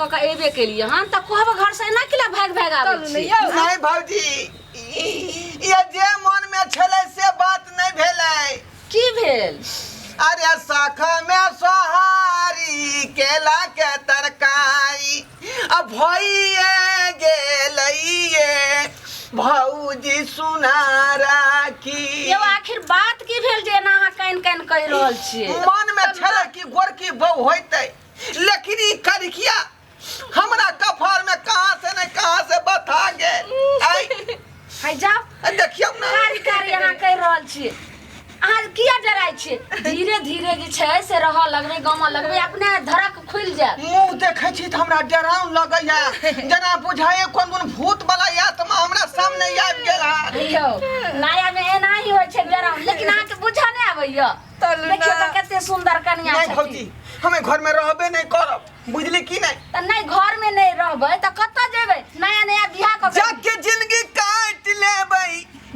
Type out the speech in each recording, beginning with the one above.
कऽ के एबे केलियै हन तऽ कहब घर से एना किला भागि भागि आबै चलू ने छी यौ। नहीं भौजी, ये जे मन में छलै से बात नहीं भेलै। की भेल? अरे शाखा में सोहारी केला के तरकारी आ भइए गेलैये भौजी सुना राखी। यौ आखिर बात की भेल जे एना अहाँ कानि कानि कहि रहल छियै? मन में छलै कि गोरकी बहू होइतै, लेकिन ई करिकिया हमरा कफार में कहाँ से नहीं कहाँ से बथा गेल। आइ है जाओ देखियौ ना, कारी कारी अहाँ कहि रहल छियै, अहाँ किया डराइ छियै? धीरे धीरे जे छै से रहऽ लगबै, गामऽ लगबै, अपने धड़क खुलि जायत। मुँह देखै छी तऽ हमरा डराउन लगैया, जेना बुझाइए कोन कोन भूत वाला आत्मा हमरा सामने आबि गेल है। यौ नया में एना ही होइ छै डराउन, लेकिन अहाँके बुझऽ नहि आबैया। चलू ना। देखियौ तऽ कते सुंदर कनिया नहीं छथिन। भौजी, हमें घर में रहबे नहीं करब, बुझली की नहीं? तऽ नहि घर में नहि रहबै तऽ कतऽ जेबै? नया नया बियाह कऽ के जाके जिंदगी काट लेबै,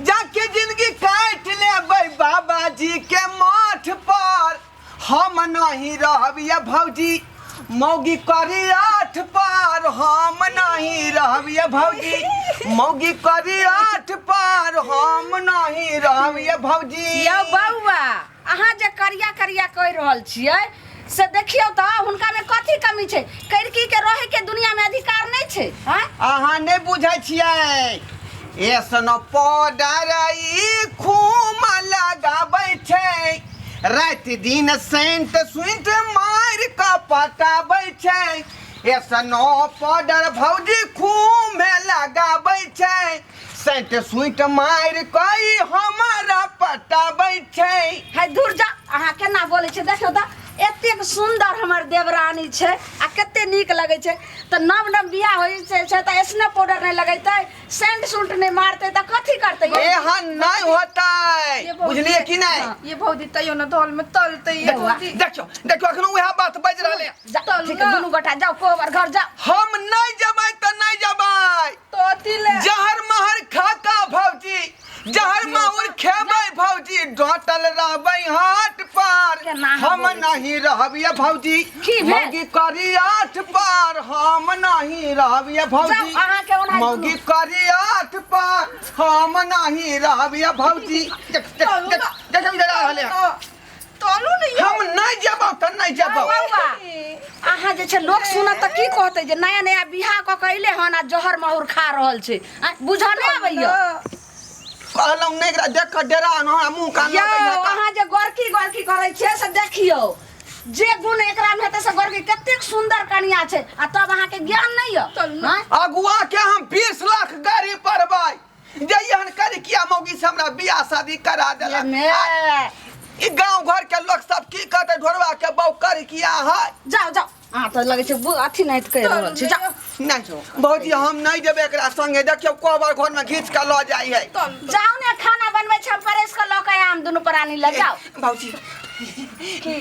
जाके जिंदगी काट लेबै बाबा जी के मठ पर, हम नहीं रहब ये भौजी मौगी करी आठ पर, हम नहीं रहब ये भौजी मौगी करी आठ पर, हम नहीं रहब ये भौजी। यौ बौआ, अहाँ जे करिया करिया कहि रहल छियै से देखियौ तऽ हुनका में कथी कमी छै? कड़की के रहे के दुनिया में अधिकार नहीं छै? आँय? अहाँ नहीं बुझै छियै, एसनो पाउडर ई खूम लगाबै छै, राति दिन सेंट सुइंट मारि कऽ पटाबै छै, एसनो पाउडर भौजी खूम लगाबै छै, सेंट सुइंट मारि कऽ ई हमरा पटाबै छै। है दूर जा, अहाँ केना बोलै छियै? देखियौ तऽ एतेक सुन्दर हमर देवरानी छै आ कते नीक लगै छै। तऽ नव नव बियाह होइ छै तऽ ऐसने पाउडर नहि लगेतै, सेंट सुंट नहि मारतै तऽ कथी करतै? एहन नहि होतै, ये भौजी- बुझलियै कि नहि? हाँ। ये भौजी तैयो न धौल में तलतै ये बौआ। भौजी। देखियौ देखियौ, अखनो उएह बात बाजि रहलै। जा, चलू ठीक है, ना। दुनू गोटा जाओ कोबर घर जाओ। हम नहीं जबै तऽ नहीं जबै, तो अथी ले जहर महर खा का भौजी, जहर माहुर खेबै भौजी, डटल रहबै हाट पर, केना हम हम बोलै छी? नहीं रहब ये भौजी की भेल? मौगी करी आठ पर, हम नहीं रहब ये भौजी। जाउ, अहाँके ओनाहि मौगी दुनू। करी आठ पर, हम नहीं रहब ये भौजी। देख देख देख देख, इधर आ रहलै हन। तलू ने यौ। हम नहीं जेबौ तऽ नहीं जेबौ। बौआ, अहाँ जे छै लोक सुनत तऽ की कहतै जे नया नया बियाह कऽ के अयलै हन आ जहर माहुर खा रहल छै? आँय, बुझऽ नहि आबैया? कहलहुँ नहि एकरा देख कऽ डेरा न हमरा मुँह कान यौ लगैया तऽ। अहाँ जे गोरकी गोरकी करै छियै से देखियौ जे गुण एकरा मे हेतै से गोरकी कतेक सुन्दर कनिया छै, आ तब अहाँके ज्ञान नहि यऽ? चलू ने। आँय? अगुआ के हम 20 लाख गाड़ी पढ़बै जे एहन करिकिया मौगी से हमरा बियाह शादी करा देलक। मे ई गांव घर के लोग सब की कहते, ढोरवा के बहू करिकिया है। जाओ जाओ, अहाँ तऽ लगै छै अथी नहि कहि रहल छी, जाओ। नहीं भौजी, हम नहीं जेबै एकरा संगे, देखियौ कोबर घर में घीच के लऽ जाइ है। जाओ ने, खाना बनबै छै, हम परसि कऽ लऽ कऽ आम दुनू प्राणी लए जाओ। भौजी की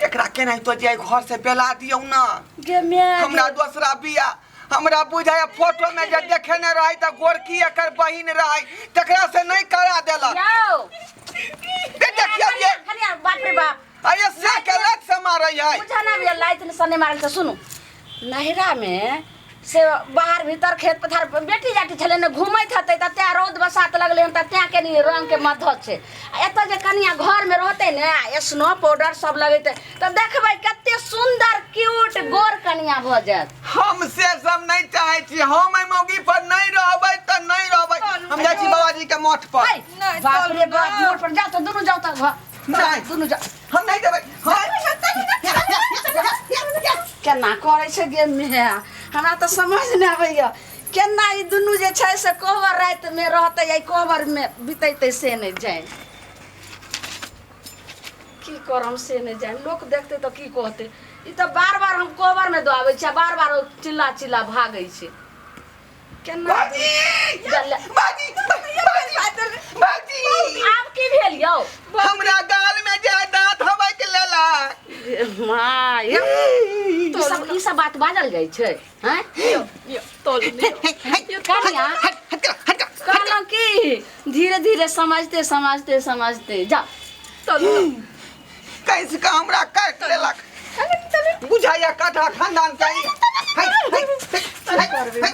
एकरा केनाहितो जे घर से बेला दियौ ना, गे मे हमरा दोसरा बियाह हमरा बुझाय फोटो में जे देखेने रहे त गोरकी एकर बहिन रहे, तकरा से नहीं करा देलक। यौ दे देखियौ ये कनिया, बाप रे बाप, अरे से के लत से मारै है। बुझा ना भी लाइट ने सने मारल। सुनू, नहिरा में से बाहर भीतर खेत पथार बेटी जाटी छलै ने घूमैत हेतै तऽ तें रौद बसात लगलै हन तऽ तें कनि रंगके मधत छै। आ एतऽ जे कनिया घरमे रहतै ने आ स्नो पाउडर सब लगेतै तऽ देखबै कते सुन्दर क्यूट गोर कनिया भऽ जायत। हम से सब नहीं चाहे छी, हम एहि मौगी पर नहीं रहबै तऽ नहीं रहबै, हम जाइ छी बाबाजी के मठ पर। है, नहि, बाप रे चलू बाप, ना। मोट पर जाओ तऽ दुनू जाओ तऽ घर नहि। दुनू जाओ। हम नहीं जेबै। केना करै छै गेम में, हमरा तऽ समझ नहि आबैया केना ई दुनू जे छै से कोहबर रातिमे रहतै या कोहबर मे बितेतै से नहि जानि, की करम से नहि जानि। लोक देखतै तऽ की कहतै? ई तऽ बार बार हम कोहबर मे दऽ आबै छी आ बार बार ओ चिल्ला चिल्ला भागै छै केना? बाजी बाजी बाजी बाजी, आब की भेल यौ? हमरा गाल में जे दांत हबक लेलक। My, ई सब बात बाजल जाइ छै? हैं यौ तलू ने यौ। कनिया, हट हट हट। कहलहुँ की धीरे धीरे समझते समझते समझते जाओ। तलू ने। कैसे का हमरा काट लेलक, बुझाइया काठा खानदान के। हे, हे, हे, हे, हे।